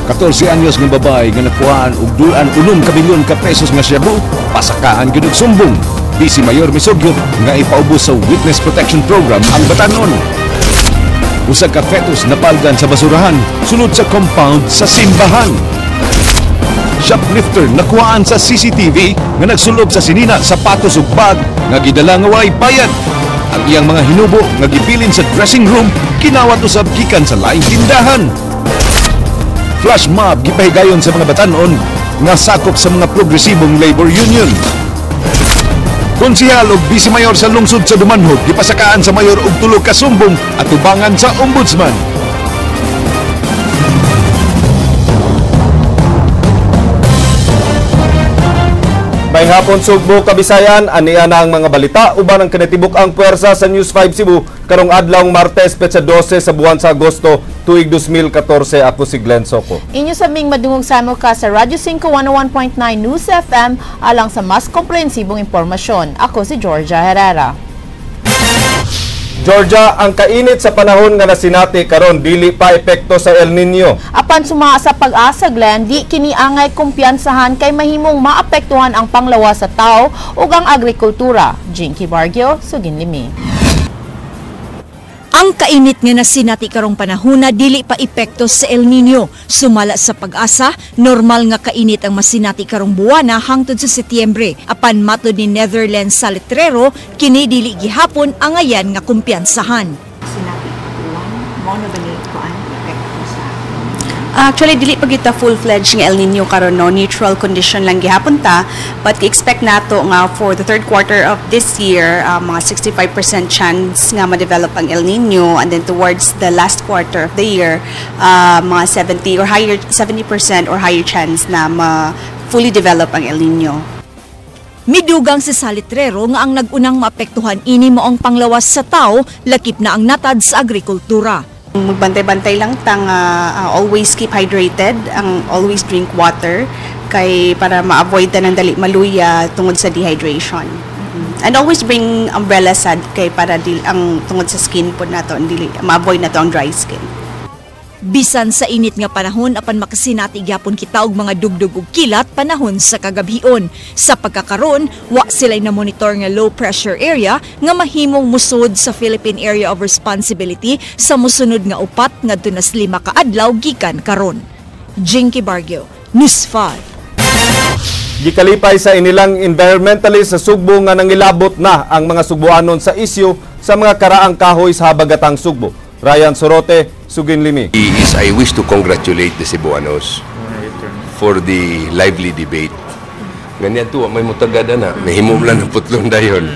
14 anyos nga babae nga nakuhaan og dulan 6 ka milyon ka pesos nga shabu, pasakaan gyud og sumbong. Vice Mayor misugyot nga ipaubos sa Witness Protection Program ang batanon. Usa ka fetus napalgan sa basurahan sulod sa compound sa simbahan. Shoplifter nakuhaan sa CCTV nga nagsulob sa sinina, sapatos ug bag nga gidala nga walay bayad. Ang iyang mga hinubo nga gibilin sa dressing room kinawat usab gikan sa laing tindahan. Flash mob gipahigayon sa mga batanon nga sakop sa mga progresibong labor union. Konsehal ug vice mayor sa lungsod sa Dumanjug gipasakaan sa mayor og tulo ka sumbong atubangan sa ombudsman. Maayong hapon, Sugbo, Kabisayan, ania na ang mga balita uban ang kinatibuk ang puwersa sa News 5 Cebu karong adlawng Martes, petsa 12 sa buwan sa Agosto, tuig 2014. Ako si Glenn Soco. Inyo sabing madungog samo ka sa Radyo 5 101.9 News FM alang sa mas komprehensibong impormasyon. Ako si Georgia Herrera. Georgia, ang kainit sa panahon nga nasinati karon dili pa epekto sa El Nino. Apan sumaa sa Pag-asa, Glenn, di kini angay kumpiyansahan kay mahimong maapektuhan ang panglawas sa tao ug ang agrikultura. Jinky Bargio, Sugin Limi. Ang kainit nga nasinati karong panahona dili pa epekto sa El Nino. Sumala sa Pag-asa, normal nga kainit ang masinati karong buwana hangtod sa Setyembre. Apan matod ni Netherlands Salitrero, kini dili gihapon angayan nga kumpiyansahan. Sinati uwan, mo na ba ni kuan epekto sa Actually, dili pa kita full-fledged nga El Nino karon, no, neutral condition lang gihapon ta, but expect nato nga for the third quarter of this year, mga 65% chance nga ma-develop ang El Nino, and then towards the last quarter of the year, mga 70 or higher, 70% or higher chance na ma fully develop ang El Nino. Midugang si Salitrero nga ang nag-unang maapektuhan ini mao ang panglawas sa tao, lakip na ang natad sa agrikultura. Magbantay-bantay lang tang always keep hydrated, ang always drink water kay para ma-avoid ta ng dali maluya tungod sa dehydration. And always bring umbrella sad kay para dil ang tungod sa skin pod nato dili ma-avoid nato ang dry skin. Bisan sa init nga panahon apan makasinati gyapon kita og mga dugdug ug kilat panahon sa kagabhion. Sa pagkakaron, wa sila'y na monitor nga low pressure area nga mahimong musod sa Philippine Area of Responsibility sa mosunod nga 4 ngadto nas 5 ka adlaw gikan karon. Jinky Bargio, News 5. Gikalipay sa inilang environmentalist sa Sugbo nga nangilabot na ang mga Sugboanon sa isyu sa mga karaang kahoy sa habagatang Sugbo. Ryan Sorote, Sugin Limi. Is I wish to congratulate the Cebuanos for the lively debate. Ganyan to, may mutagada na, may himumlan ng putlon dayon.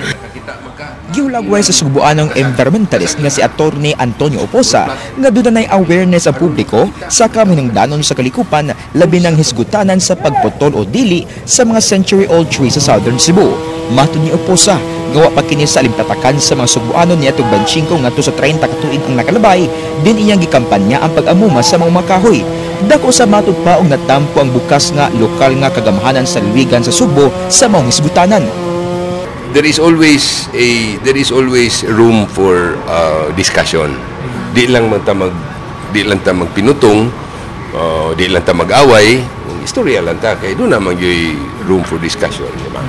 Gihulagway sa Sugboanong environmentalist nga si Attorney Antonio Oposa nga dunay awareness ang publiko sa kaminungdanon sa kalikupan, labi ng hisgutanan sa pagputol o dili sa mga century-old trees sa Southern Cebu. Matod ni Oposa, gawa pa kini sa alimtatakan sa mga Sugboanon niadtong 25 ngadto sa 30 ka tuig ang nakalabay, din iyang gikampanya ang pag-amuma sa mga makahoy. Dako sa matod pa og natampo ang bukas nga lokal nga kagamhanan sa lalawigan sa Sugbo sa maong hisgutanan. There is always room for discussion. Di lang ta magpinutong, di lang ta mag-away, istorya lang ta kay doon naman yung room for discussion, di ba?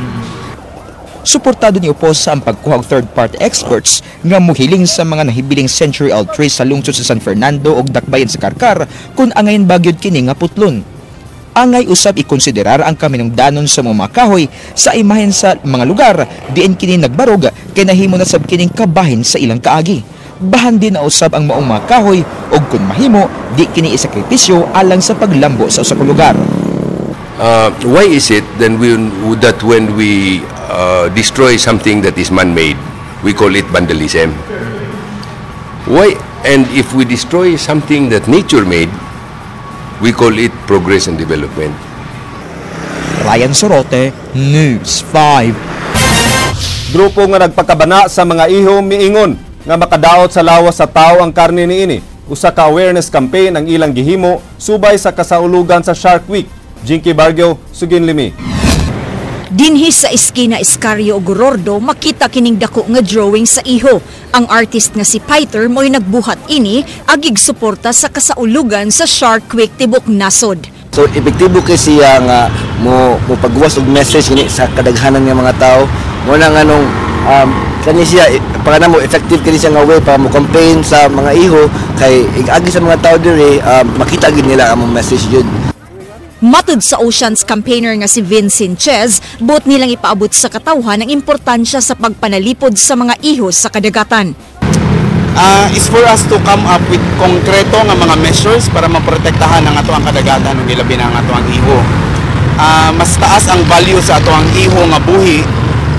Suportado ni Oposa ang pagkuha og third-party experts nga muhiling sa mga nahibiling century-old trees sa lungsod sa San Fernando ug Dakbayan sa Carcar kung angayan bagyod kini nga putlon. Angay usab ikonsiderar ang kaminungdanon sa mga kahoy sa imahen sa mga lugar diin kini nagbarog kay nahimo na sab kining kabahin sa ilang kaagi. Bahan din na usab ang maong mga kahoy ug kun mahimo di kini isakripisyo alang sa paglambo sa usa ka lugar. Why is it then that when we destroy something that is man-made, we call it vandalism? Why? And if we destroy something that nature made, we call it progress and development. Ryan Sorote, News 5. Grupo nga nagpakabana sa mga iho miingon nga makadaot sa lawas sa tao ang karne niini. Usa ka awareness campaign ang ilang gihimo subay sa kasaulugan sa Shark Week. Jinky Bargio, Sugin Limi. Dinhi sa eskina Escario ug Gorordo, makita kining dako nga drawing sa iho. Ang artist nga si Peter mo'y nagbuhat ini agig suporta sa kasaulugan sa Shark Week tibok nasod. So epektibo kay siya nga mo pagwas og message kini sa kadaghanan nga mga tao. Mo na nganong kani siya para namo effective kini siya nga way para mo campaign sa mga iho kay ig-agi sa mga tao diri, makita gid nila ang message jud. Matud sa Oceans campaigner nga si Vincent Ches, buot nilang ipaabot sa katawhan ang importansya sa pagpanalipod sa mga iho sa kadagatan. Is for us to come up with konkreto nga mga measures para maprotektahan ang atoang kadagatan ug ilabi na ang atoang iho. Mas taas ang value sa atoang iho nga buhi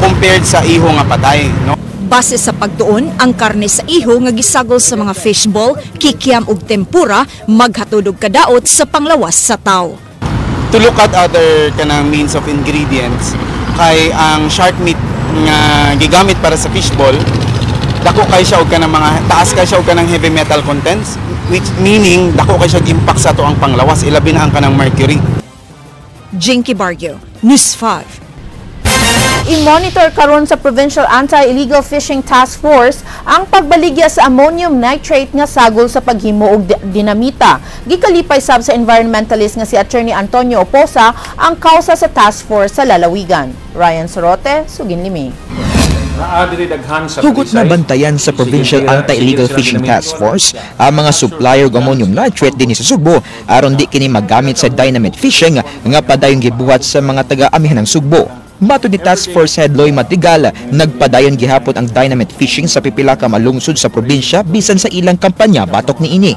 compared sa iho nga patay, no? Base sa pagtuon, ang karne sa iho nga gisagol sa mga fishball, kikiam ug tempura maghatod og kadaot sa panglawas sa tao. To look at other kanang means of ingredients kay ang shark meat nga gigamit para sa fishball, dako kay siya og kanang mga taas kay siya og kanang heavy metal contents, which meaning dako kay siya og impact sa atoang panglawas, ilabi na ang kanang mercury. Jinky Barrio, News 5. I-monitor karon sa Provincial Anti-Illegal Fishing Task Force ang pagbaligya sa ammonium nitrate nga sagol sa paghimo og dinamita. Gikalipay sab sa environmentalist nga si Attorney Antonio Oposa ang kausa sa task force sa lalawigan. Ryan Sorote, Sugin Limi. Hugot na bantayan sa Provincial Anti-Illegal Fishing Task Force ang mga supplier og ammonium nitrate dinhi sa Sugbo aron di kini magamit sa dynamite fishing nga padayon gibuhat sa mga taga-amihan ng Sugbo. Matod ni Task Force Head Loy Madrigal, nagpadayon gihapon ang dynamite fishing sa pipila ka malungsod sa probinsya bisan sa ilang kampanya batok niini.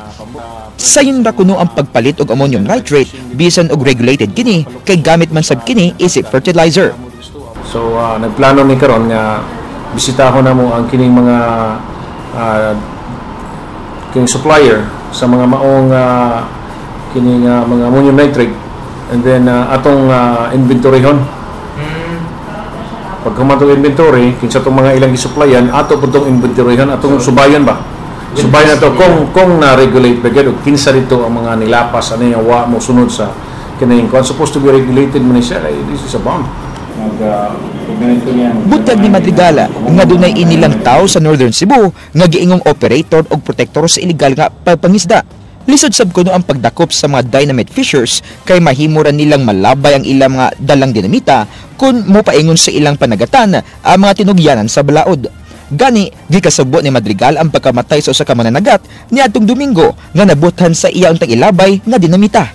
Sayon ra kuno ang pagpalit og ammonium nitrate bisan og regulated kini kay gamit man sab kini isip fertilizer. So nagplano ni karon nga bisitahon namo ang kining mga kining supplier sa mga maong kining mga ammonium nitrate and then atong inventoryhon. Pag human inventory, kinsa tong mga ilang gisupplyan, ato pud tong inventoryhon, atong subayon ba? Subayon ato kung na-regulate ba gyud ug kinsa dito ang mga nilapas ano yung wa mo sunod sa kining kung supposed to be regulated man siya kay this is a bomb. Buntag ni Madrigal nga dunay inilang tao sa Northern Cebu nga giingong operator og protektor sa illegal nga pagpangisda. Lisod sab kuno ang pagdakop sa mga dynamite fishers kay mahimo ra nilang malabay ang ilang mga dalang dinamita kung mopaingon sa ilang panagatan ang mga tinugyanan sa balaod. Gani, gikasabot ni Madrigal ang pagkamatay sa usa ka mananagat niadtong Domingo nga nabuthan sa iya untang ilabay nga dinamita.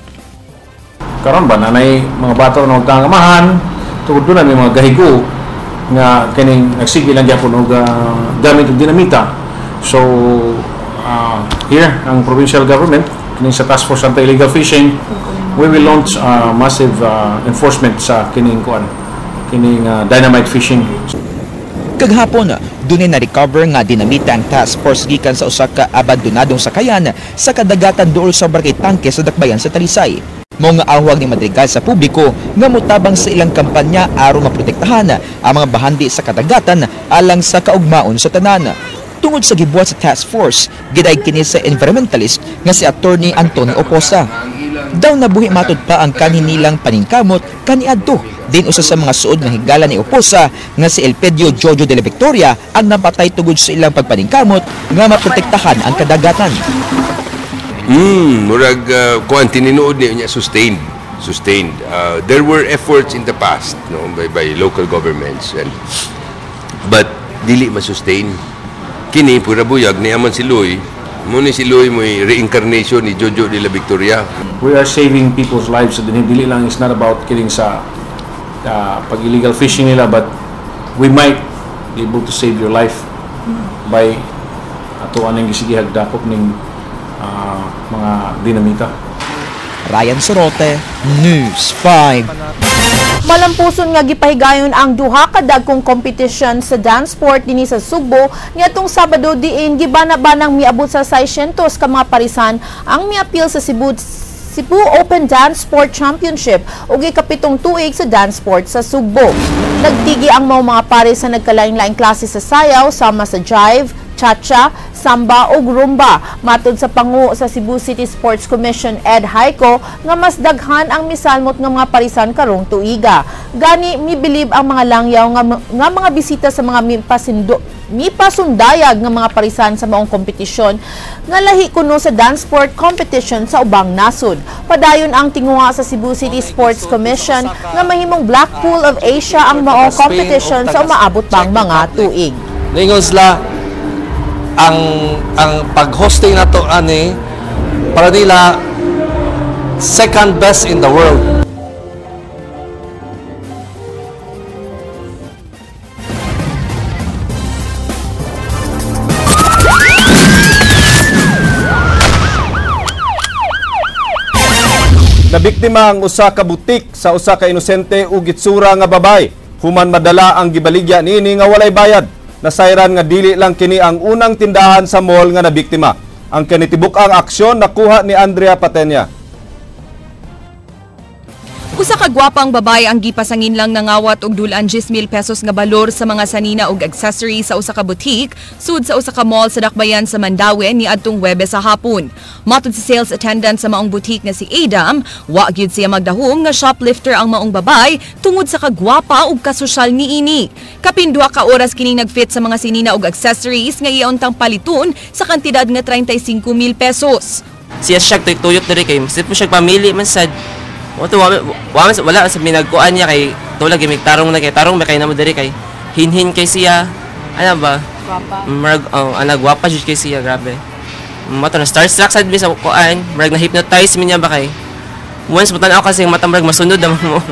Karon ba nanay mga bata na huwag tungod doon na may mga gahigo nga kining nagsige lang gyapon og gamit og dinamita. So here ang provincial government kining sa Task Force Anti-Illegal Fishing, we will launch massive enforcement sa kining kuan kining dynamite fishing. Kaghapon, dunay na-recover nga dinamita ang task force gikan sa usa ka abandonadong sakayan sa kadagatan duol sa Barangay Tangke sa Dakbayan sa Talisay. Mao nga awag ni Madrigal sa publiko nga motabang sa ilang kampanya aron maprotektahan ang mga bahandi sa kadagatan alang sa kaugmaon sa tanan. Tungod sa gibuhat sa task force, gidaig kini sa environmentalist nga si Attorney Antonio Oposa. Daw nabuhi matud pa ang kanhi nilang paningkamot kaniadto din usa sa mga suod nga higala ni Oposa nga si Elpedio Jojo de la Victoria ang napatay tungod sa ilang pagpaningkamot nga maprotektahan ang kadagatan. Murag kuan tinuod niya sustained, sustained. There were efforts in the past, no, by local governments and but dili ma-sustain. Kini pura buyag ni aman si Luy. Mo ni si Luy mo'y reincarnation ni Jojo de la Victoria. We are saving people's lives. So, dili lang, it's not about kining sa pag illegal fishing nila, but we might be able to save your life by ato anang gisigihag dakop ning mga dinamita. Ryan Sorote, News 5. Malampuson nga gipahigayon ang duha ka dagkong kompetisyon sa dance sport dinhi sa Sugbo niadtong Sabado diin gibana-banang miabot sa 600 ka mga parisan ang miapil sa Cebu Cebu Open Dance Sport Championship ug ikapitong tuig sa dance sport sa Sugbo. Nagtigi ang mga pares sa nagkalain-laing klase sa sayaw sama sa jive, cha-cha, samba ug rumba. Matud sa pangu sa Cebu City Sports Commission Ed Hayco nga mas daghan ang misalmot nga mga parisan karong tuiga. Gani mibilib ang mga langyaw nga mga bisita sa mga mipasundayag nga mga parisan sa maong kompetisyon nga lahi kuno sa dance sport competition sa ubang nasod. Padayon ang tinguha sa Cebu City Sports Commission nga mahimong Blackpool of Asia ang maong competition sa umaabot pang mga tuig. Ningon sila ang pag-hosting nato ani para nila second best in the world. Nabiktima ang usa ka butik sa usa ka inosente ug itsura nga babay. Human madala ang gibaligya niini nga walay bayad. Nasayran nga dili lang kini ang unang tindahan sa mall nga nabiktima. Ang kinitibuk-ang aksyon nakuha ni Andrea Patenya. Usa ka gwapang babae ang gipasangin lang nangawat og dulan 10,000 pesos nga balor sa mga sanina og accessories sa usa ka boutique sud sa usa ka mall sa Dakbayan sa Mandaue niadtong Huwebes sa hapon. Matud sa sales attendant sa maong boutique nga si Adam, wa gyud siya magdahom nga shoplifter ang maong babae tungod sa kagwapa ug kasosyal niini. Kapin 2 ka oras kini nagfit sa mga sinina og accessories nga iuntang paliton sa kantidad nga 35,000 pesos. Siya siya tuyot diri kay masip mo siya pamili man sad. Wala sa minagkuan niya kay tulag gimik tarong na kay tarong may kay namo diri kay hinhin kay siya. Ano ba? Gwapa. Marag oh, ana gwapa jud kay siya, grabe. Mato na starstruck sad mi sa kuan, marag na hypnotize mi niya ba kay. Once mutan ako kasi mata marag masunod naman mo.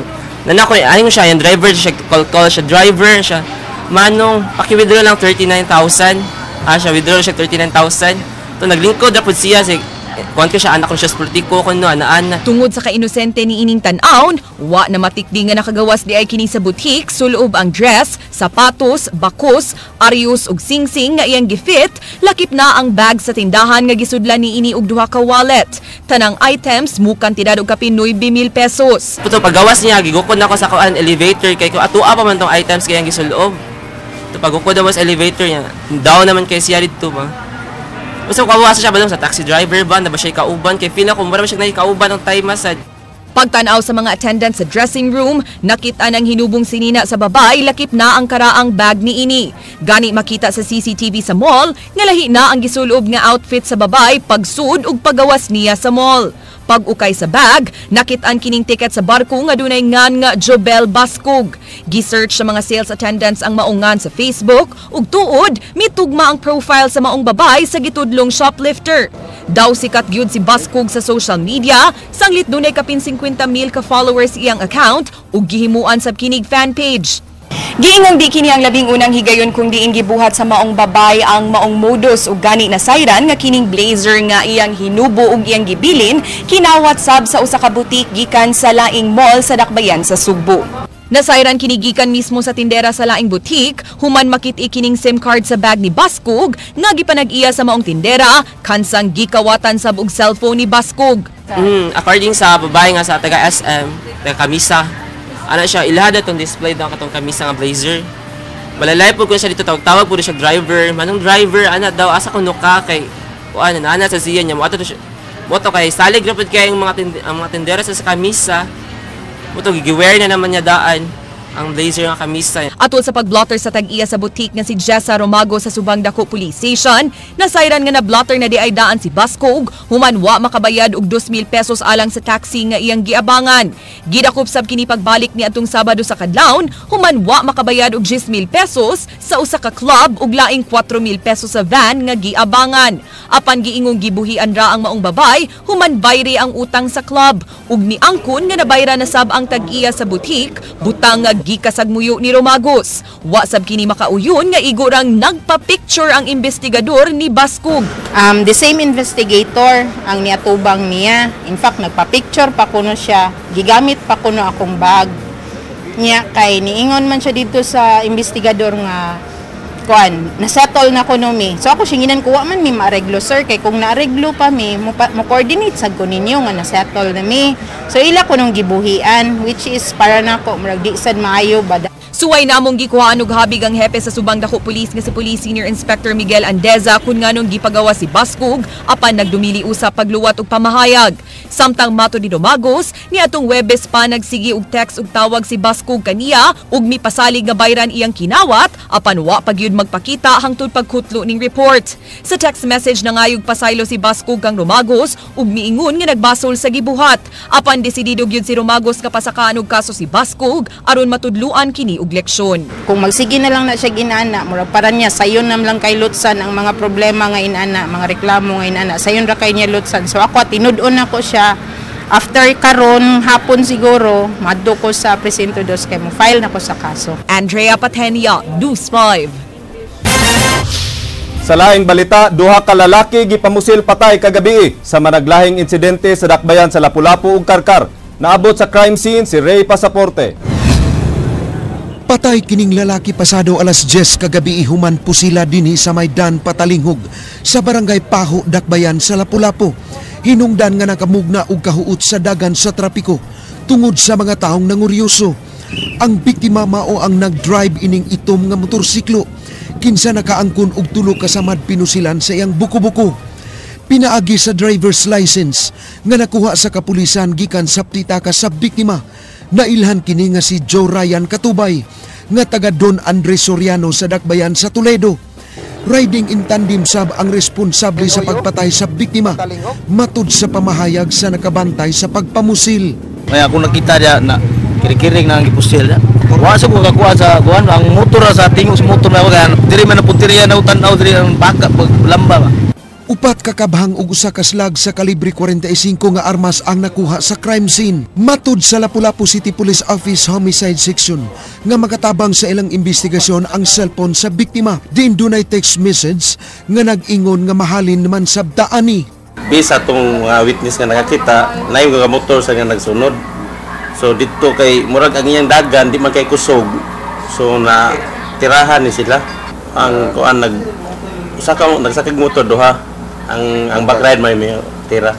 Nana ko ani mo siya yung driver siya call siya driver siya. Manong paki-withdraw lang 39,000. Ah siya withdraw siya 39,000. To naglingkod ra pud siya si kuan ko siya anak ko siya politiko kuno ana-ana. Tungod sa kainosente ni ining tan-awon, wa na matikdi nga nakagawas di ay kini sa butik sulob ang dress, sapatos, bakos, arius ug singsing nga iyang gifit, lakip na ang bag sa tindahan nga gisudlan ni ini og duha ka wallet. Tanang items mukantidad og kapin 9,000 pesos. Puto paggawas niya gigukod nako sa kuan elevator kay ko atua pa man tong items kay iyang gisulob. To pagukod na mo sa elevator niya, down naman kay siya didto ba. Gusto ko kawasa siya ba sa taxi driver ba, na ba siya kauban? Kay feel ako, mura ba siya nakikauban ang time masad. Pagtanaw sa mga attendant sa dressing room, nakita ng hinubong sinina sa babae, lakip na ang karaang bag ni ini. Gani makita sa CCTV sa mall, nga lahi na ang gisulob nga outfit sa babae pagsud ug pagawas niya sa mall. Pag-ukay sa bag, nakitaan kining ticket sa barko nga dunay ngan nga Jobel Bascog. Gisearch sa mga sales attendants ang maungan sa Facebook ug tuod mitugma ang profile sa maong babae sa gitudlong shoplifter. Daw sikat gyud si Bascog sa social media, sanglit dunay kapin 50,000 ka followers iyang account ug gihimuan sa kinig fan page. Giingong di kini ang labing unang higayon kung diin gibuhat sa maong babay ang maong modus ug gani na sayran nga kining blazer nga iyang hinubo ug iyang gibilin kinawat sab sa usa ka butik gikan sa laing mall sa Dakbayan sa Sugbo. Nasayran kini gikan mismo sa tindera sa laing butik, human makit-i kining SIM card sa bag ni Bascog nga gipanag-iya sa maong tindera kansang gikawatan sab og cellphone ni Bascog. According sa babae nga sa taga SM, taga kamisa, ana siya ilahad atong display daw katong kamisa nga blazer. Malalay po ko siya dito, tawag-tawag po siya driver. Manong driver ana daw asa kuno ka kay kuan ana sa siya niya mo ato siya. Moto kay salig ra pud kay ang mga tindera sa kamisa. Moto gigiwear na naman niya daan ang blazer nga kamisa. Atol sa pagblotter sa tag-iya sa butik nga si Jessa Romago sa Subang Dako Police Station, nasayran nga na-blotter na di ay daan si Bascog, human wa makabayad og 2,000 pesos alang sa taxi nga iyang giabangan. Gidakop sab kini pagbalik ni atong Sabado sa kadlawon, human wa makabayad og 10,000 pesos sa usa ka club ug laing 4,000 pesos sa van nga giabangan. Apan giingong gibuhian ra ang maong babay, human bayri ang utang sa club ug niangkon nga nabayra na sab ang tag-iya sa butik, butang nga gikasagmuyo ni Romagos. Wa sab kini makauyon nga igurang nagpa-picture ang investigador ni Bascog. The same investigator ang niatubang niya. In fact, nagpa-picture pa kuno siya. Gigamit pa kuno akong bag. Niya kay niingon man siya dito sa investigador nga kuan, nasettle na kuno mi. So ako singinan ko wa man mi maareglo sir kay kung naareglo pa mi mo coordinate sad ko ninyo nga nasettle na mi. So ila ko nung gibuhian which is para nako murag di sad maayo ba. Suway namong gikuhaan og habig ang hepe sa Subang Dako Police nga si Police Senior Inspector Miguel Andeza kun nganong gipagawa si Bascog apan nagdumili usab pagluwat og pamahayag. Samtang mato ni Domagos, niadtong Huwebes pa nagsigi og text og tawag si Bascog kaniya ug mipasalig nga bayran iyang kinawat apan wa pa gyud magpakita hangtod pagkutlo ning report. Sa text message nangayog pasaylo si Bascog kang Romagos ug miingon nga nagbasol sa gibuhat. Apan desidido gyud si Romagos nga pasakaan og kaso si Bascog aron matudluan kini og leksyon. Kung magsige na lang na siya ginana, murag para niya sayon nam lang kay lutsan ang mga problema nga inana, mga reklamo nga inana, sayon ra kay niya lutsan. So ako tinud-on ako siya after karon hapon siguro madto ko sa presinto 2 kay mo file na ko sa kaso. Andrea Patenia, News 5. Sa laing balita, duha ka lalaki gipamusil patay kagabi sa managlahing insidente sa dakbayan sa Lapu-Lapu ug Karkar. Naabot sa crime scene si Ray Pasaporte. Patay kining lalaki pasado alas 10 kagabi human pusila dinhi sa Maydan Patalinghog sa barangay Paho, Dakbayan sa Lapu-Lapu. Hinungdan nga nakamugna og kahuot sa dagan sa trapiko tungod sa mga taong nanguryoso. Ang biktima mao ang nag-drive ining itom nga motorsiklo kinsa nakaangkon og tulo ka samad pinusilan sa iyang buko-buko. Pinaagi sa driver's license nga nakuha sa kapulisan gikan sa pitaka sa biktima. Nailhan kini nga si Joe Ryan Katubay nga taga Don Andres Soriano sa Dakbayan sa Toledo. Riding in tandem sab ang responsable sa pagpatay sa biktima matud sa pamahayag sa nakabantay sa pagpamusil. Kaya ako nakita niya na kirikiring na ang gipusil niya. Wa sa ko kakuha sa kuan ang motor sa tingog sa motor na kaya diri man na punteriya na tan-aw diri ang baka paglamba ba. Upat kakabhang og usa ka slag sa kalibre 45 nga armas ang nakuha sa crime scene. Matud sa Lapu-Lapu City Police Office Homicide Section nga makatabang sa ilang investigasyon ang cellphone sa biktima. Diin dunay text message nga nag-ingon nga mahalin naman sabtaani. Bisa tong witness nga nakakita, naay nga motor sa nga nagsunod. So dito kay murag ang iyang dagan di man kay kusog. So na tirahan ni sila ang kuan nag usa ka nagsakig motor duha. Ang back ride may tira.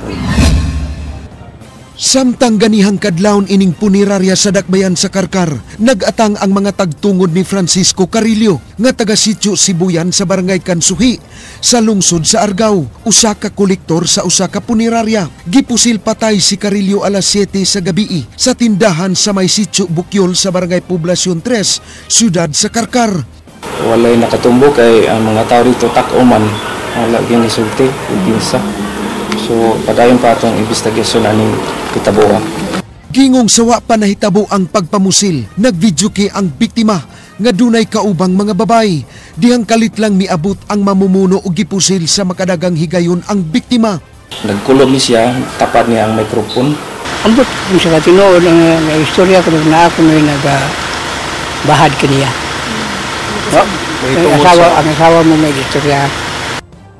Samtang ganihang kadlawon ining punerarya sa Dakbayan sa Karkar, nagatang ang mga tagtungod ni Francisco Carillo nga taga Sitio Sibuyan sa Barangay Kansuhi sa lungsod sa Argao, usa ka kolektor sa usa ka punerarya. Gipusil patay si Carillo alas 7 sa gabii sa tindahan sa may Sitio Bukyol sa Barangay Poblacion 3, siyudad sa Karkar. Walay nakatumbo kay ang mga tao dito tak-uman. Wala ginisulti, kinsa. So, padayon pa atong investigasyon aning kitabuha. Gingong sawa pa nahitabo ang pagpamusil, nagvideo kay ang biktima nga dunay kaubang mga babay. Dihang kalit lang miabot ang mamumuno og gipusil sa makadagang higayon ang biktima. Nagkulog ni siya, tapad niya ang microphone. Ambot kung sa katinuod ang istorya ko na ako may nagabahad kaniya. Ang asawa mo may istorya.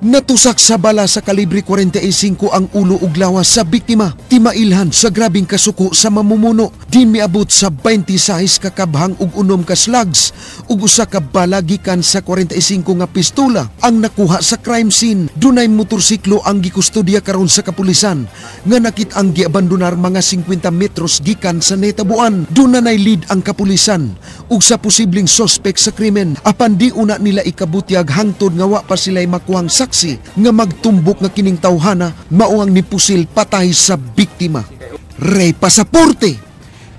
Natusak sa bala sa kalibre 45 ang ulo ug lawas sa biktima. Timailhan sa grabing kasuko sa mamumuno. Din miabot sa 26 kakabhang ug 6 ka slugs ug usa ka bala gikan sa 45 nga pistola ang nakuha sa crime scene. Dunay motorsiklo ang gikustodiya karon sa kapulisan nga nakit-ang giabandonar mga 50 metros gikan sa netabuan. Dunay lead ang kapulisan ug sa posibleng sospek sa krimen apan di una nila ikabutyag hangtod nga wa pa sila'y makuhang saksi nga magtumbok nga kining tawhana mao ang nipusil patay sa biktima. Ray Pasaporte,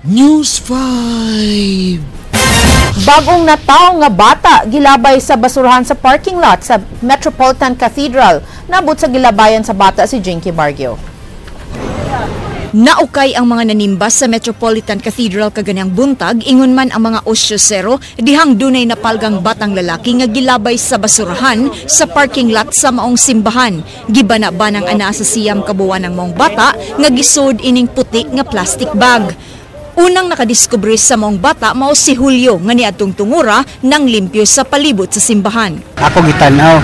News 5. Bagong nataw nga bata gilabay sa basurahan sa parking lot sa Metropolitan Cathedral. Nabot sa gilabayan sa bata si Jinky Bargio. Naukay ang mga nanimba sa Metropolitan Cathedral kaganang buntag, ingon man ang mga osyosero, dihang dunay napalgang batang lalaki nga gilabay sa basurahan sa parking lot sa maong simbahan. Gibana-banang ana sa 9 ka buwan ang maong bata nga gisod ining puti nga plastic bag. Unang nakadiskubre sa maong bata mao si Julio nga niadtong tungura nang limpyo sa palibot sa simbahan. Ako gitan-aw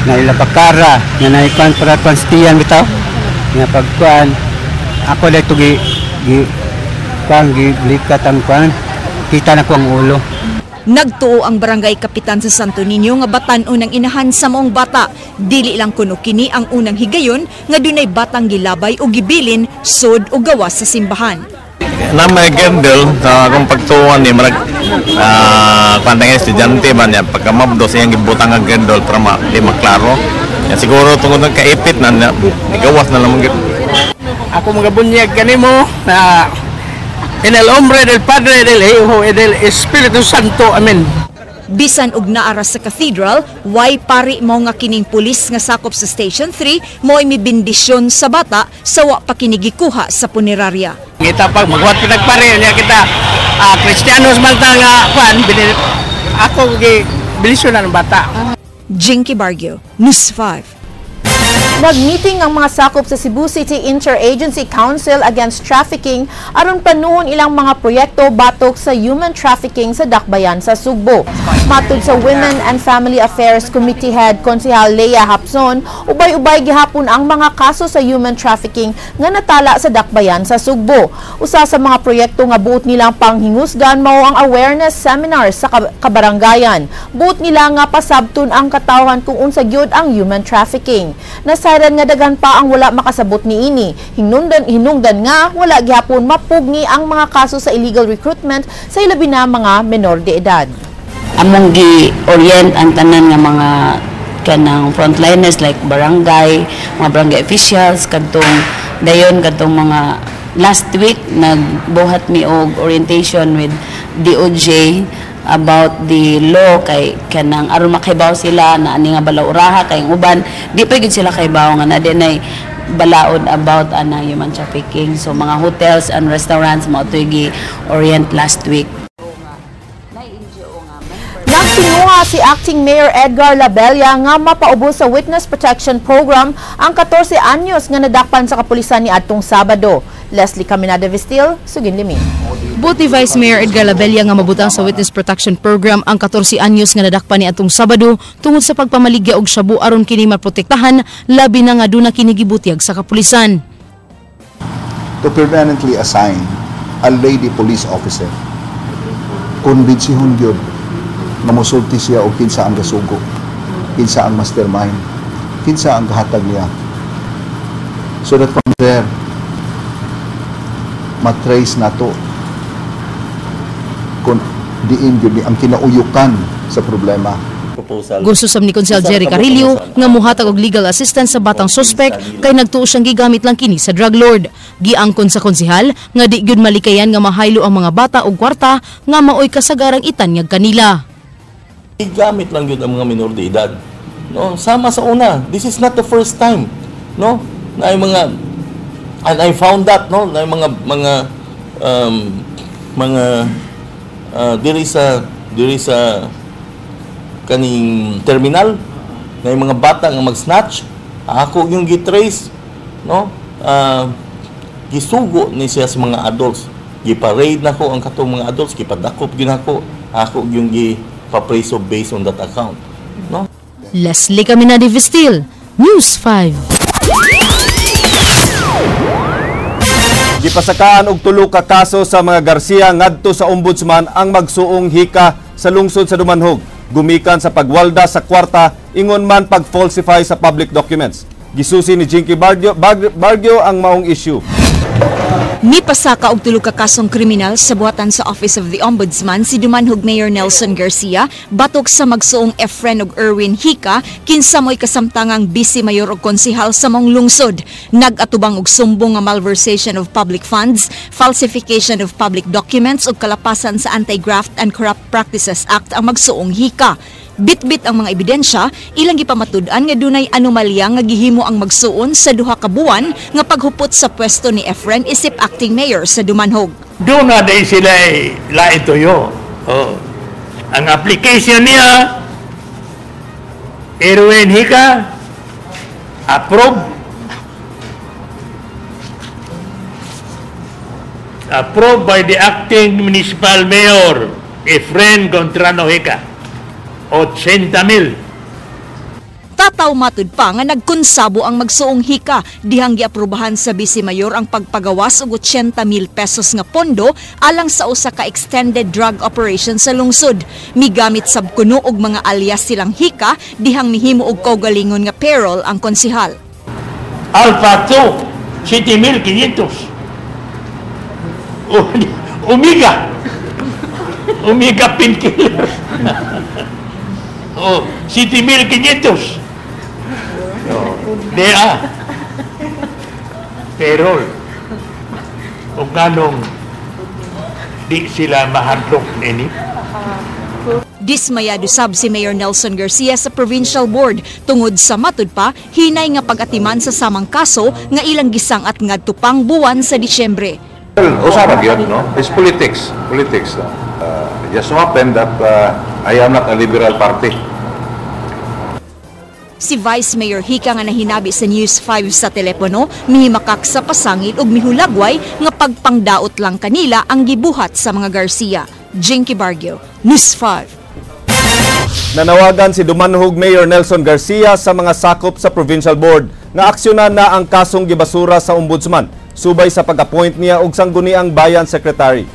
na ilabakara nga naikuan para panstiyan bitaw nga pagkuan ako dito gi kuan gi blikat ang kuan kita na ko ang ulo. Nagtuo ang barangay kapitan sa Santo Niño nga batan-on ang inahan sa maong bata. Dili lang kuno kini ang unang higayon nga dunay batang gilabay o gibilin sod o gawas sa simbahan. Na may girdle sa akong pagtuon ni marag kwantang estudyante ba niya pagkamabdo sa iyang gibutang ang girdle para ma, di maklaro. Ya, siguro tungod ng kaipit na nigawas na lang gyud. Ako mga bunyag kanimo na en el nombre del Padre, del Hijo y del Espíritu Santo. Amen. Bisan og naara sa cathedral, way pari mo nga kining pulis nga sakop sa Station 3 mo'y mibindisyon sa bata sa wa pa kini gikuha sa punerarya. Kita pag maghuwat pinagpare niya kita Kristiyanos man ta nga kwan ako gi bilisyon na ng bata. Jinky Bargio, News 5. Nagmeeting ang mga sakop sa Cebu City Interagency Council Against Trafficking aron panuhon ilang mga proyekto batok sa human trafficking sa Dakbayan sa Sugbo. Matud sa Women and Family Affairs Committee Head Konsehal Leah Hapson, ubay-ubay gihapon ang mga kaso sa human trafficking nga natala sa Dakbayan sa Sugbo. Usa sa mga proyekto nga buot nilang panghingusgan mao ang awareness seminar sa kabarangayan. Buot nila nga pasabton ang katawhan kung unsa gyud ang human trafficking. Nasayran nga daghan pa ang wala makasabot niini. Hinungdan nga wala gihapon mapugni ang mga kaso sa illegal recruitment sa ilabi na mga menor de edad. Among gi-orient ang tanan nga mga kanang frontliners like barangay, mga barangay officials kadtong dayon kadtong mga last week nagbuhat mi og orientation with DOJ about the law kay kanang aron makaibaw sila na ani nga balauraha kay ang uban di pa gyud sila kaibaw nga na dinay balaod about ana human trafficking. So mga hotels and restaurants mao to'y gi-orient last week. Nagtinguha si Acting Mayor Edgar Labella nga mapaubos sa Witness Protection Program ang 14 anyos nga nadakpan sa kapulisan ni adtong Sabado. Leslie Caminada Vestil, Sugin Limi. Buot ni Vice Mayor Edgar Labella nga mabutang sa Witness Protection Program ang 14 anyos nga nadakpan ni atong Sabado tungod sa pagpamaligya og shabu aron kini maprotektahan, labi na nga duna kini gibutyag sa kapulisan. To permanently assign a lady police officer, kumbensihon gyud nga mosulti siya og kinsa ang gasugo, kinsa ang mastermind, kinsa ang gahatag niya. So that from there, matrace nato kung diin gyud ni ang kinauyukan sa problema. Gusto sab ni Konsehal Jerry Carillo nga muhatag og legal assistance sa batang suspect kay nagtuo siyang gigamit lang kini sa drug lord. Giangkon sa konsehal nga di gyud malikayan nga mahaylo ang mga bata og kwarta nga maoy kasagarang itanyag kanila. Gigamit lang gyud ang mga minor de edad. No, sama sa una. This is not the first time, no? Na yung mga, and I found that, no, na yung mga diri sa kaning terminal na yung mga bata nga mag-snatch, ako yung gitrace, no? Gisugo ni siya sa mga adults. Giparade nako ang katong mga adults, gipadakop gyud nako, ako yung gipapreso based on that account, no? Leslie Caminada Vestil, News 5. Gipasakaan og tulo ka kaso sa mga Garcia ngadto sa Ombudsman ang magsuong hika sa lungsod sa Dumanhog. Gumikan sa pagwalda sa kwarta, ingon man pag-falsify sa public documents. Gisusi ni Jinky Bargio ang maong issue. Mipasaka og tulo ka kasong kriminal sa buhatan sa Office of the Ombudsman si Dumanhog Mayor Nelson Garcia batok sa magsuong Efren og Erwin Hika kinsa mo'y kasamtangang vice mayor og konsehal sa maong lungsod. Nag-atubang og sumbong nga malversation of public funds, falsification of public documents ug kalapasan sa Anti-Graft and Corrupt Practices Act ang magsuong Hika. Bitbit ang mga ebidensya, ilang gipamatud-an nga dunay anomalya nga gihimo ang magsuon sa duha ka buwan nga paghupot sa pwesto ni Efren isip acting mayor sa Dumanhog. Doon na din sila lain tuyo. Oh. Ang application niya, Erwin Hika, approved. Approved by the acting municipal mayor, Efren Gontrano Hika. 80,000. Tataw matud pa nga nagkonsabo ang magsuong Hika dihang giaprobahan sa vice mayor ang pagpagawas og 80,000 pesos nga pondo alang sa usa ka extended drug operation sa lungsod. Migamit sab kuno og mga alias silang Hika dihang mihimo og kaugalingon nga payroll ang konsehal. Alpha 2, 7,500. Omega. Omega painkiller. Oh, 7,500. Oh, DA. Pero, kung anong di sila mahadlok nini. Dismayado sab si Mayor Nelson Garcia sa Provincial Board tungod sa matud pa hinay nga pag-atiman sa samang kaso nga ilang gisang-at ngadto pang buwan sa Disyembre. Well, usa yun, no? It's politics. Politics. No? It just so happened that I am not a liberal party. Si Vice Mayor Hika nga nahinabi sa News 5 sa telepono, mihimakak sa pasangil ug mihulagway nga pagpangdaot lang kanila ang gibuhat sa mga Garcia. Jinky Bargio, News 5. Nanawagan si Dumanhog Mayor Nelson Garcia sa mga sakop sa Provincial Board nga aksyonan na ang kasong gibasura sa Ombudsman subay sa pag-appoint niya og sangguniang bayan secretary.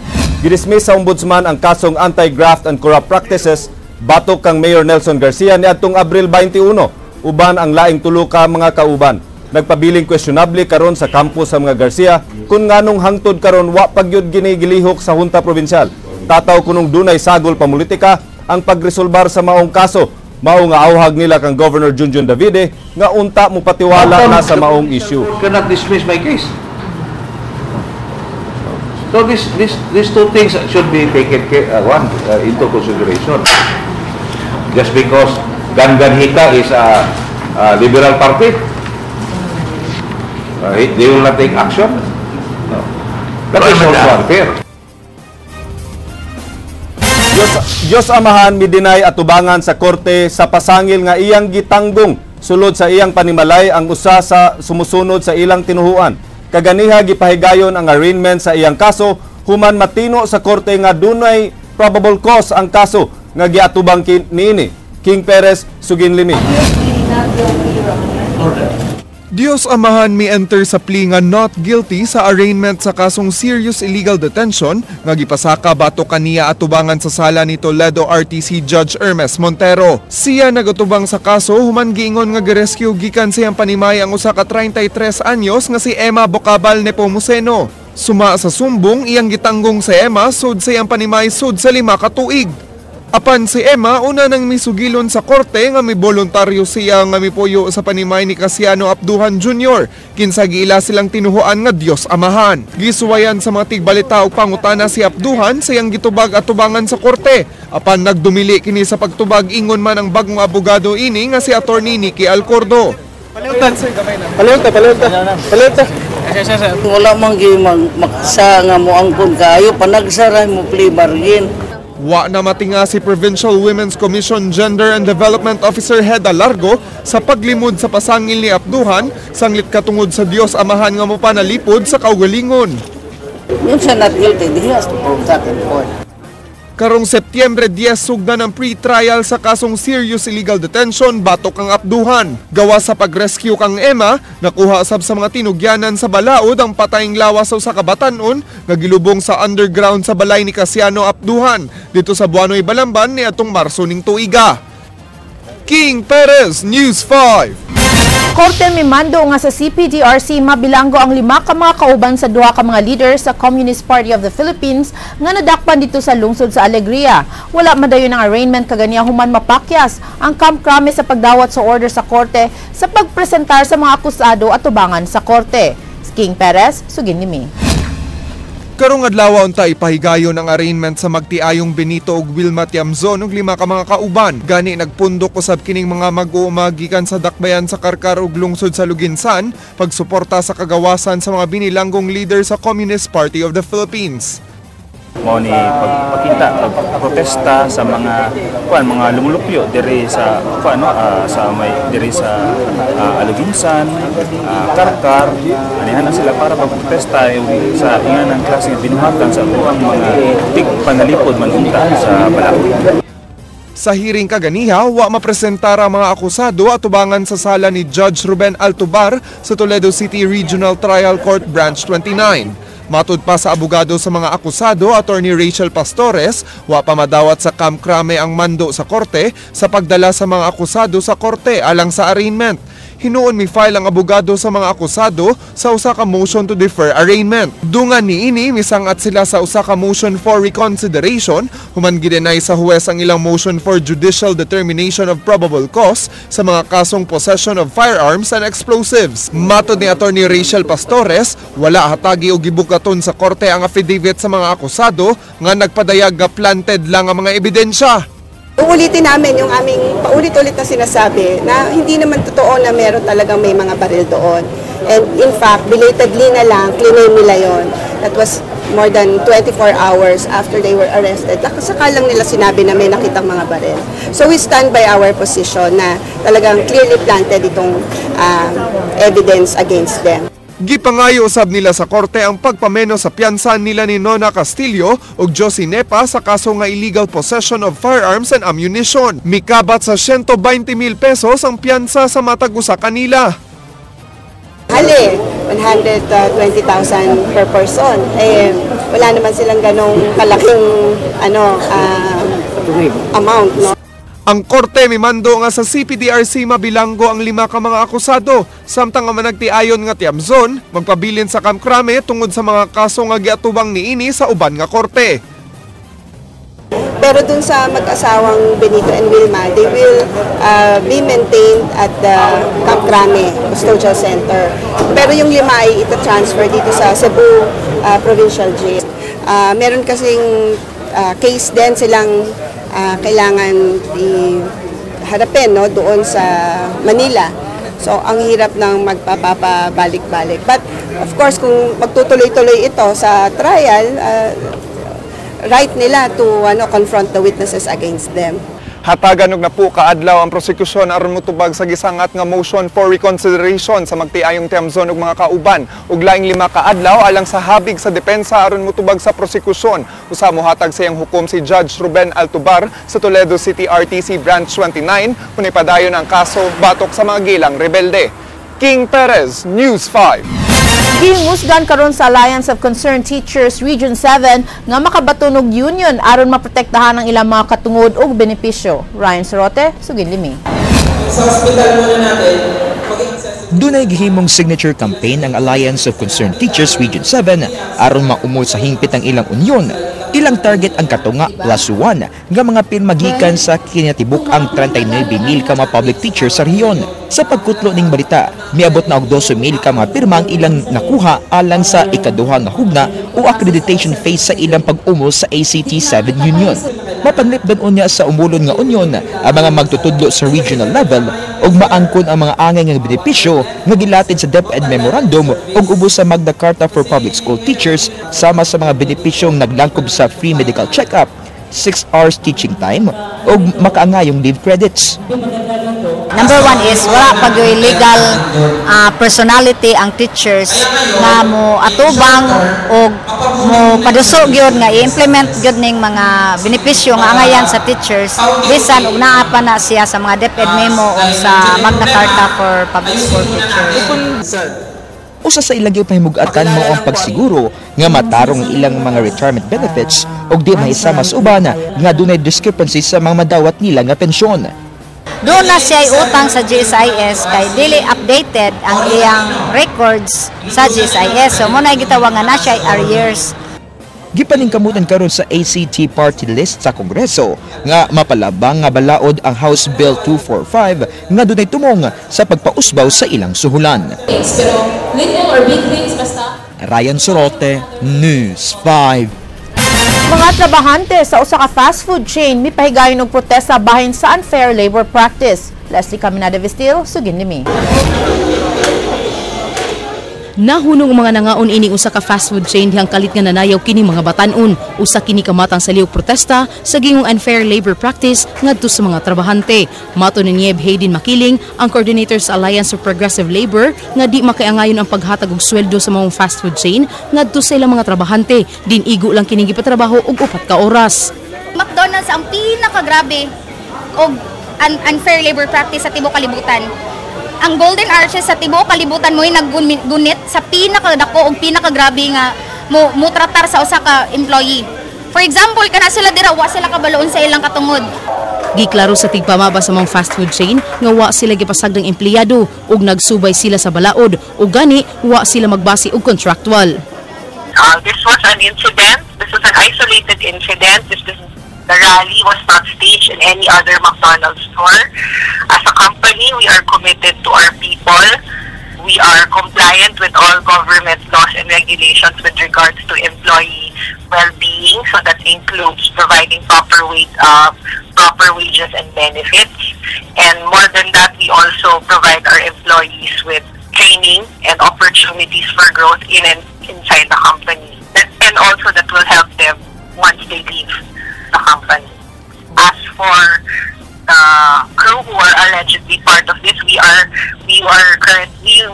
Gidismiss sa Ombudsman ang kasong anti-graft and corrupt practices batok kang Mayor Nelson Garcia niadtong Abril 21 uban ang laing tulo ka mga kauban. Nagpabiling questionable karon sa kampo sa mga Garcia kung nganong hangtod karon wa pagyud ginigilihok sa Junta Provincial. Tataw kunong dunay sagol pamulitika ang pagresolbar sa maong kaso. Mao nga auhag nila kang Governor Junjun Davide nga unta mo patiwala na sa maong issue. Cannot dismiss my case. So these two things should be taken one into consideration. Just because Gangan Hika is a liberal party, they will not take action. No. That is also unfair. Diyos, Diyos Amahan midinay atubangan sa korte sa pasangil nga iyang gitanggong sulod sa iyang panimalay ang usa sa sumusunod sa ilang tinuhuan. Kaganiha gipahigayon ang arraignment sa iyang kaso human matino sa korte nga dunay probable cause ang kaso nga giatubang niini. King Perez, Suginlimi. Diyos Amahan mi-enter sa plea nga not guilty sa arraignment sa kasong serious illegal detention nga gipasaka batok kaniya atubangan sa sala ni Toledo RTC Judge Hermes Montero. Siya nagatubang sa kaso human giingon nga girescue gikan sa iyang panimay ang usa ka 33 anyos nga si Emma Bocabal Nepomuceno. Suma sa sumbong, iyang gitanggong sa Emma sud sa iyang panimay sud sa 5 ka tuig. Apan si Emma una nang misugilon sa korte nga miboluntaryo siya nga mipuyo sa panimay ni Casiano Abduhan Jr. Kinsa giila silang tinuhuan nga Diyos Amahan. Gisuwayan sa mga tigbalita og pangutana si Abduhan sa iyang gitubag atubangan sa korte. Apan nagdumili kini sa pagtubag ingon man ang bagong abogado ini nga si Attorney Nicky Alcordo. Paliutan sir, gamay na. Paliuta, paliuta. Paliuta. Wala man gyud maksa nga moangkon kaayo panagsara mo plea bargain. Wa na matinga si Provincial Women's Commission Gender and Development Officer Heda Largo sa paglimod sa pasangil ni Abduhan sanglit katungod sa Diyos Amahan nga mopanalipod sa kaugalingon. Yung siya not guilty, he has to prove that in court. Karong Setyembre 10 sugdan ang pre-trial sa kasong serious illegal detention batok ang Abduhan. Gawa sa pag-rescue kang Emma, nakuha sab sa mga tinugyanan sa balaod ang patayng lawas sa usa ka batan-on nga gilubong sa underground sa balay ni Casiano Abduhan dito sa Buanoy, Balamban niadtong Marso ning tuiga. King Perez, News 5. Korte mimando nga sa CPDRC mabilanggo ang 5 ka mga kauban sa duha ka mga leader sa Communist Party of the Philippines nga nadakpan dito sa lungsod sa Alegria. Wala madayon ang arraignment kaganiya human mapakyas ang Camp Crame sa pagdawat sa order sa korte sa pagpresentar sa mga akusado at tubangan sa korte. King Perez, Suginlimi. Karong adlaw unta ipahigayon ang arraignment sa magtiayong Benito ug Wilma Tiamzon ug 5 ka mga kauban. Gani nagpundok usab kining mga mag-uuma gikan sa dakbayan sa Karkar ug lungsod sa Luginsan pagsuporta sa kagawasan sa mga binilanggong leader sa Communist Party of the Philippines. Mao ni pagpakita og protesta sa mga kuan mga lumulupyo diri sa kuan no sa may diri sa Aluginsan, Karkar, anihan na sila para pagprotesta sa ingan ng klase nga binuhatan sa uang mga tigpanalipod man unta sa balaod. Sa hearing kaganiha, wa mapresentar ang mga akusado atubangan sa sala ni Judge Ruben Altubar sa Toledo City Regional Trial Court Branch 29. Matud pa sa abogado sa mga akusado, Attorney Rachel Pastores, wa pa madawat sa Camp Crame ang mando sa korte sa pagdala sa mga akusado sa korte alang sa arraignment. hinuon mi-file ang abogado sa mga akusado sa usa ka motion to defer arraignment. Dungan niini, misangat sila sa usa ka motion for reconsideration human gidenay sa huwes ang ilang motion for judicial determination of probable cause sa mga kasong possession of firearms and explosives. Matod ni Attorney Rachel Pastores, wala hatagi og gibukaton sa korte ang affidavit sa mga akusado nga nagpadayag nga planted lang ang mga ebidensya. Uulitin namin yung aming paulit-ulit na sinasabi na hindi naman totoo na meron talagang may mga baril doon. And in fact, belatedly na lang, claim nila yon. That was more than 24 hours after they were arrested. Saka lang nila sinabi na may nakitang mga baril. So we stand by our position na talagang clearly planted itong evidence against them. Gipangayo usab nila sa korte ang pagpameno sa piyansa nila ni Nona Castillo ug Josie Nepa sa kaso nga illegal possession of firearms and ammunition. Mikabat sa 120,000 pesos ang piyansa sa matag usa kanila. Hali, 120,000 per person. Eh, wala naman silang ganong kalaking amount, no? Ang korte mimando nga sa CPDRC mabilanggo ang 5 ka mga akusado, samtang ang managtiayon nga Tiamzon magpabilin sa Camp Crame tungod sa mga kaso nga giatubang niini sa uban nga korte. Pero dun sa mag-asawang Benito and Wilma, they will be maintained at the Camp Crame Custodial Center. Pero yung 5 ay ita-transfer dito sa Cebu Provincial Jail. Meron kasing case din silang kailangan iharapin, no, doon sa Manila. So, ang hirap ng magpapabalik-balik. But, of course, kung magtutuloy-tuloy ito sa trial, right nila to confront the witnesses against them. Hatagan og napu kaadlaw ang prosekusyon aron motubag sa gisangat nga motion for reconsideration sa magtiayong Tiamzon ug mga kauban, ug laing 5 kaadlaw alang sa habig sa depensa aron motubag sa prosekusyon. Usa mohatag sa iyang hukom si Judge Ruben Altubar sa Toledo City RTC Branch 29 kung ipadayon ang kaso batok sa mga gilang rebelde. King Perez, News 5. Gimusgan karon sa Alliance of Concerned Teachers Region 7 nga makabaton og union aron maprotektahan ang ilang mga katungod ug benepisyo. Ryan Sorote, sugid limi. Sa hospital muna natin. Dunay gihimong signature campaign ang Alliance of Concerned Teachers Region 7 aron maumol sa hingpit ang ilang union. Ilang target ang katunga plus 1 nga mga pirma gikan sa kinatibuk ang 39,000 ka mga public teachers sa rehiyon. Sa pagkutlo ning balita, miabot na og 12,000 ka mga pirma ang ilang nakuha alang sa ikaduha nga hugna o accreditation phase sa ilang pag-umol sa ACT7 Union. Mapanlipdan unya sa umulon nga union ang mga magtutudlo sa regional level ug maangkon ang mga angay nga benepisyo nga gilatid sa DepEd Memorandum ug ubos sa Magna Carta for Public School Teachers, sama sa mga benepisyong naglangkob sa free medical check-up, 6 hours teaching time ug makaangayong leave credits. Number one is wala pa gyud legal personality ang teachers nga mo atubang og mo paduso gyud nga i-implement gyud ning mga benepisyo nga angayan sa teachers bisan og naa pa na siya sa mga DepEd memo o sa Magna Carta for Public School Teachers. Usa sa ilang gipahimug-atan mao ang pagsiguro nga matarong ilang mga retirement benefits ug di mahisama sa uban nga dunay discrepancy sa mga madawat nila nga pensyon. Doon na siya utang sa GSIS kay dili updated ang iyang records sa GSIS. So mo na gitawag nga na siya arrears. Gipaningkamutan karon sa ACT party list sa Kongreso nga mapalabang nga balaod ang House Bill 245 nga dunay tumong sa pagpausbaw sa ilang suhulan. Pero little or big things basta. Ryan Sorote, News 5. Mga trabahante sa usa ka fast food chain mipahigayon og protesta bahin sa unfair labor practice. Leslie Caminada Vestil, sugin nimi. Nahunong mga nangaon ini usa ka fast food chain dihang kalit nga nanayaw kini mga batan-on. Usa kini kamatang sa lihok protesta sa gingong unfair labor practice ngadto sa mga trabahante. Mato ni Nieb Hayden Makiling, ang coordinator sa Alliance of Progressive Labor, nga di makaiangayon ang paghatag og sweldo sa mga fast food chain ngadto sa ilang mga trabahante. Din igo lang kining gipatrabaho og 4 ka oras. McDonald's ang pinakagrabe og unfair labor practice sa tibuok kalibutan. Ang Golden Arches sa tibuok kalibutan mo'y naggunit sa pinakadako og pinakagrabe nga mo tratar sa usa ka employee. For example, kana sila dira wa sila kabaloon sa ilang katungod. Giklaro sa tigpamaba sa mga fast food chain nga wa sila gipasagdang empleyado ug nagsubay sila sa balaod ug gani wa sila magbase og contractual. This was an incident. This was an isolated incident. The rally was not staged in any other McDonald's store. As a company, we are committed to our people. We are compliant with all government laws and regulations with regards to employee well-being. So that includes providing proper wages and benefits. And more than that, we also provide our employees with training and opportunities for growth in and inside the company. And also that will help them once they leave the company. As for the crew who are allegedly part of this, we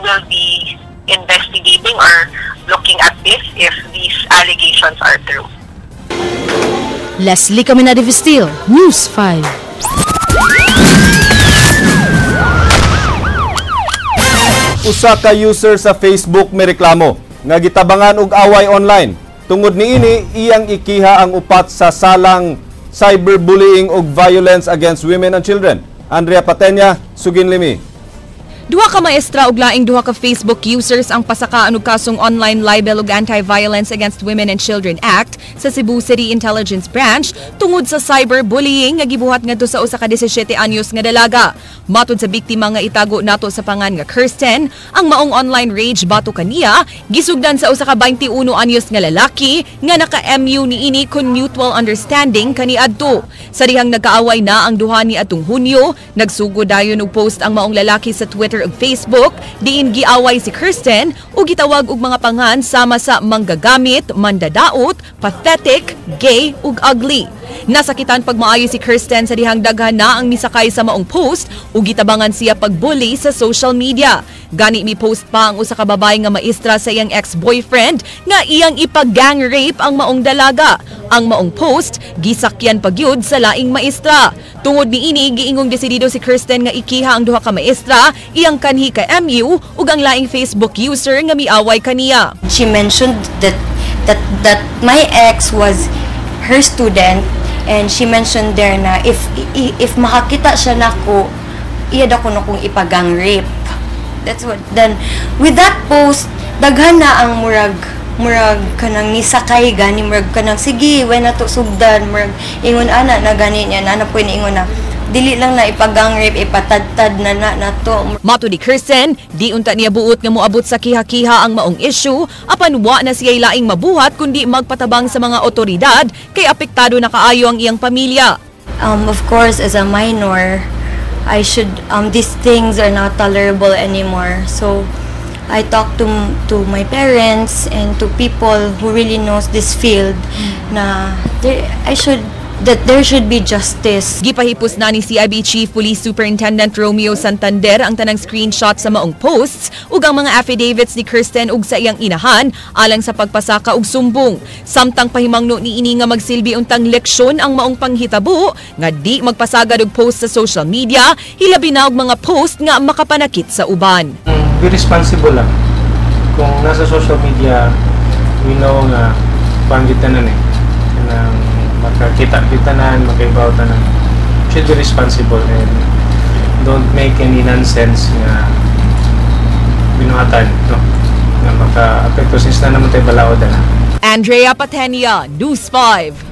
will be investigating or looking at this if these allegations are true. Leslie Caminada Vestil, News 5. Usa ka user sa Facebook may reklamo nga gitabangan og away online. Tungod niini, iyang ikiha ang upat sa salang cyberbullying ug violence against women and children. Andrea Patenya, sugin limi. Duha ka maestra ug laing duha ka Facebook users ang pasakaan og kasong online libel ug Anti-Violence Against Women and Children Act sa Cebu City Intelligence Branch tungod sa cyberbullying nga gibuhat ngadto sa usa ka 17 anyos nga dalaga. Matod sa biktima nga itago nato sa pangan nga Kirsten, ang maong online rage bato kaniya gisugdan sa usa ka 21 anyos nga lalaki nga naka-MU niini kun mutual understanding kaniadto. Sa dihang nagkaaway na ang duha ni atong Hunyo, nagsugod dayon og post ang maong lalaki sa Twitter ug Facebook diin giaway si Kirsten ug gitawag og mga pangan sama sa manggagamit, mandadaot, pathetic, gay ug ugly. Nasakitan pagmaayo si Kirsten sa dihang daghan na ang misakay sa maong post ug gitabangan siya pagbully sa social media. Gani mi post pa ang usa ka babae nga maestra sa iyang ex-boyfriend nga iyang ipag-gang rape ang maong dalaga. Ang maong post gisakyan pagyud sa laing maestra. Tungod niini giingong desidido si Kirsten nga ikiha ang duha ka maestra, iyang kanhi ka MU ug ang laing Facebook user nga miaway kaniya. She mentioned that my ex was her student, and she mentioned there na if makakita siya nako, iya daw kuno kong ipagang rape. That's what. Then with that post, daghan na ang murag kanang nisakay gani, murag kanang sige when nato sugdan, murag ingon ana na gani niya na po ingon na dili lang na ipagang rape, ipatadtad na na nato. Mato ni Kirsten, di unta niya buot nga moabot sa kiha-kiha ang maong issue, apan wa na siya laing mabuhat kundi magpatabang sa mga otoridad kay apektado na kaayo ang iyang pamilya. Of course, as a minor, I should these things are not tolerable anymore. So I talk to my parents and to people who really knows this field na there, I should that there should be justice. Gipahipos na ni CIB Chief Police Superintendent Romeo Santander ang tanang screenshot sa maong posts ug ang mga affidavits ni Kirsten ug sa iyang inahan alang sa pagpasaka og sumbong. Samtang pahimangno niini nga magsilbi untang leksyon ang maong panghitabo nga di magpasagad og post sa social media, hilabi na og mga post nga makapanakit sa uban. Be responsible lang. Kung nasa social media, we know nga panggit tanan eh. Kanang makakita tanan, makaibaw tanan. Should be responsible and don't make any nonsense nga binuhatan, no? Nga maka-apekto since na naman tayo balaod na. Andrea Patenia, News 5.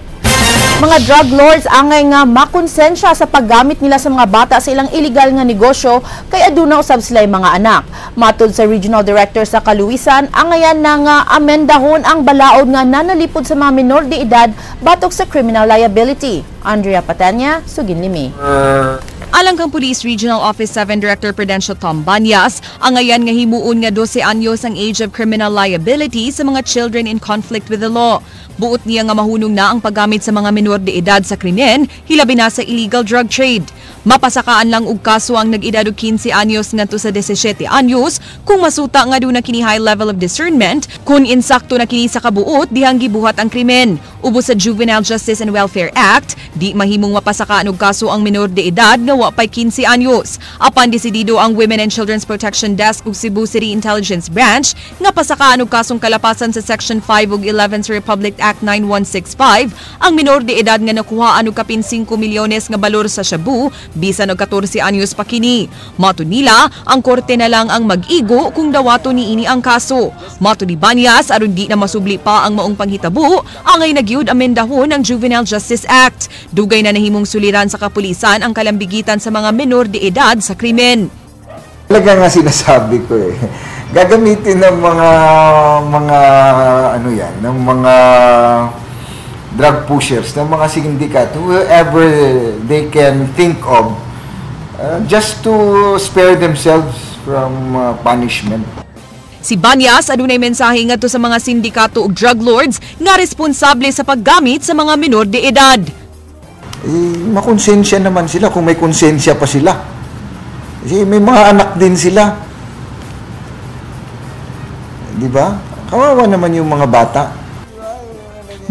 Mga drug lords angay nga makonsensya sa paggamit nila sa mga bata sa ilang illegal nga negosyo kay aduna usab sila mga anak. Matod sa Regional Director sa Kaluwisan, angayan na nga amendahon ang balaod nga nanalipod sa mga minor de edad batok sa criminal liability. Andrea Patania, sugin limi. Alang kang Police Regional Office 7 Director Prudencio Tom Banyas, angayan nga himuon nga 12 anyos ang age of criminal liability sa mga children in conflict with the law. Buot niya nga mahunong na ang paggamit sa mga minor de edad sa krimen, hilabi na sa illegal drug trade. Mapasakaan lang og kaso ang nag-edad og 15 anyos ngadto sa 17 anyos kung masuta nga duna kini high level of discernment kung insakto na kini sa kabuot dihang gibuhat ang krimen. Ubos sa Juvenile Justice and Welfare Act, di mahimong mapasakaan og kaso ang minor de edad nga wa pay 15 anyos. Apan desidido ang Women and Children's Protection Desk ug Cebu City Intelligence Branch nga pasakaan og kasong kalapasan sa Section 5 ug 11 sa Republic Act 9165 ang minor de edad nga nakuhaan og kapin 5 milyones nga balor sa shabu bisan og 14 anyos pa kini. Matud nila, ang korte na lang ang mag-igo kung dawato niini ang kaso. Matud ni Banyas, aron di na masubli pa ang maong panghitabo, angay nagyud amendahon ang Juvenile Justice Act. Dugay na nahimong suliran sa kapulisan ang kalambigitan sa mga menor de edad sa krimen. Talaga nga sinasabi ko eh. Gagamitin ng mga ano yan, ng mga drug pushers, ng mga sindikat, whoever they can think of, just to spare themselves from punishment. Si Banyas adunay mensahe ngadto sa mga sindikato ug drug lords nga responsable sa paggamit sa mga menor de edad. Eh, makonsensya naman sila kung may konsensya pa sila. Kasi may mga anak din sila. Di ba? Kawawa naman yung mga bata.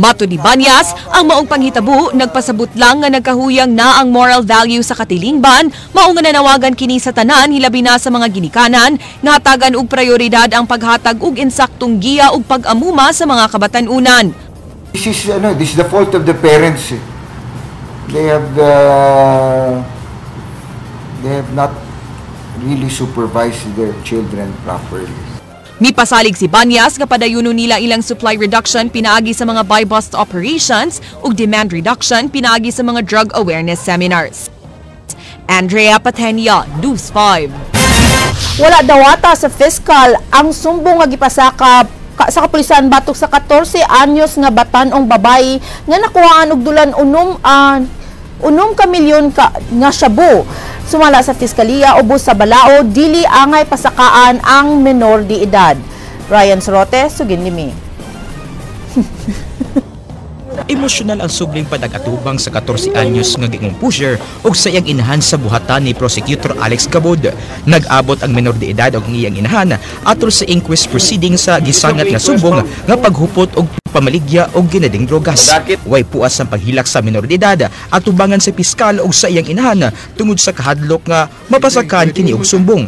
Matud ni Banyas, ang maong panghitabo nagpasabot lang nga nagkahuyang na ang moral value sa katilingban, mao nga nanawagan kini sa tanan hilabi na sa mga ginikanan nga hatagan og prioridad ang paghatag og insaktong giya ug pag-amuma sa mga kabatan-unan. This is the fault of the parents, eh. They have not really supervised their children properly. Mipasalig si Banyas nga padayuno nila ilang supply reduction pinaagi sa mga buy-bust operations ug demand reduction pinaagi sa mga drug awareness seminars. Andrea Patenia, News 5. Wala dawata sa fiscal ang sumbong nga gipasaka sa kapulisan batok sa 14 anyos nga batan-ong babayi nga nakuhaan og dulan 6 ka milyon nga shabu. Sumala sa piskaliya, ubos sa balao, dili angay pasakaan ang menor de edad. Ryan Sorote, sugin limi. Emosyonal ang subling panag-atubang sa 14 anyos nga giingong pusher ug sa iyang inahan sa buhatan ni Prosecutor Alex Gabod. Nag-abot ang menor de edad ug ang iyang inahan atol sa inquest proceeding sa gisangat nga sumbong nga paghupot og pamaligya og ginading drogas. Way puas ang paghilak sa menor de edad atubangan sa piskal ug sa iyang inahan tungod sa kahadlok nga mapasakan kini og sumbong.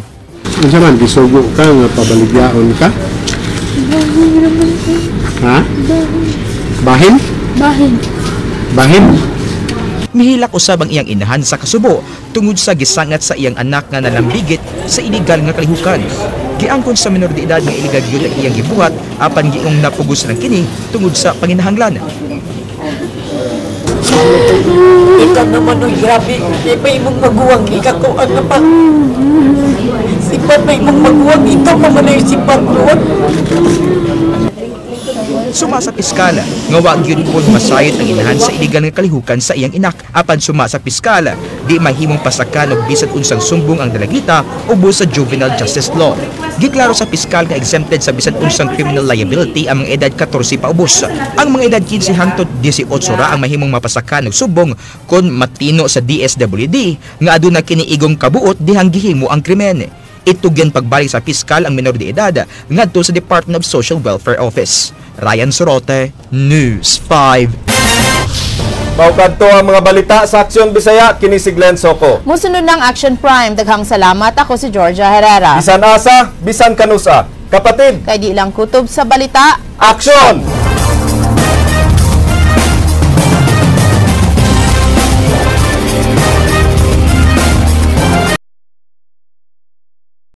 Unsa man, gisugo ka nga pabaligyaon ka? Ha? Bahin? Bahin. Bahin? Mihilak usab ang iyang inahan sa kasubo tungod sa gisangat sa iyang anak nga nalambigit sa iligal nga kalihukan. Giangkon sa menor de edad nga iligal gyud ang iyang gibuhat apan giingong napugos lang kini tungod sa panginahanglan. Ikaw naman, oy, grabe. Di pa imong maguwang ikakuan na pa. Sipat pa imong maguwang, ikaw pa man yung sipat doon. Suma sa piskal nga wa gyud pud masayod ang inahan sa iligal nga kalihukan sa iyang inak, apan suma sa piskal, di mahimong pasakan og bisan unsang sumbong ang dalagita ubos sa Juvenile Justice Law. Giklaro sa piskal nga exempted sa bisan unsang criminal liability ang mga edad 14 paubos. Ang mga edad 15 hangtod 18 ra ang mahimong mapasakan og sumbong kon matino sa DSWD nga aduna kini igong kabuot dihang gihimo ang krimen. Itugyan pagbalik sa piskal ang menor de edad ngadto sa Department of Social Welfare Office. Ryan Sorote, News 5. Mao kadto ang mga balita sa Aksyon Bisaya, kini si Glenn Soco. Musunod ng Action Prime, daghang salamat. Ako si Georgia Herrera. Bisan asa, bisan kanusa. Kapatid, kay di lang kutob sa balita. Aksyon!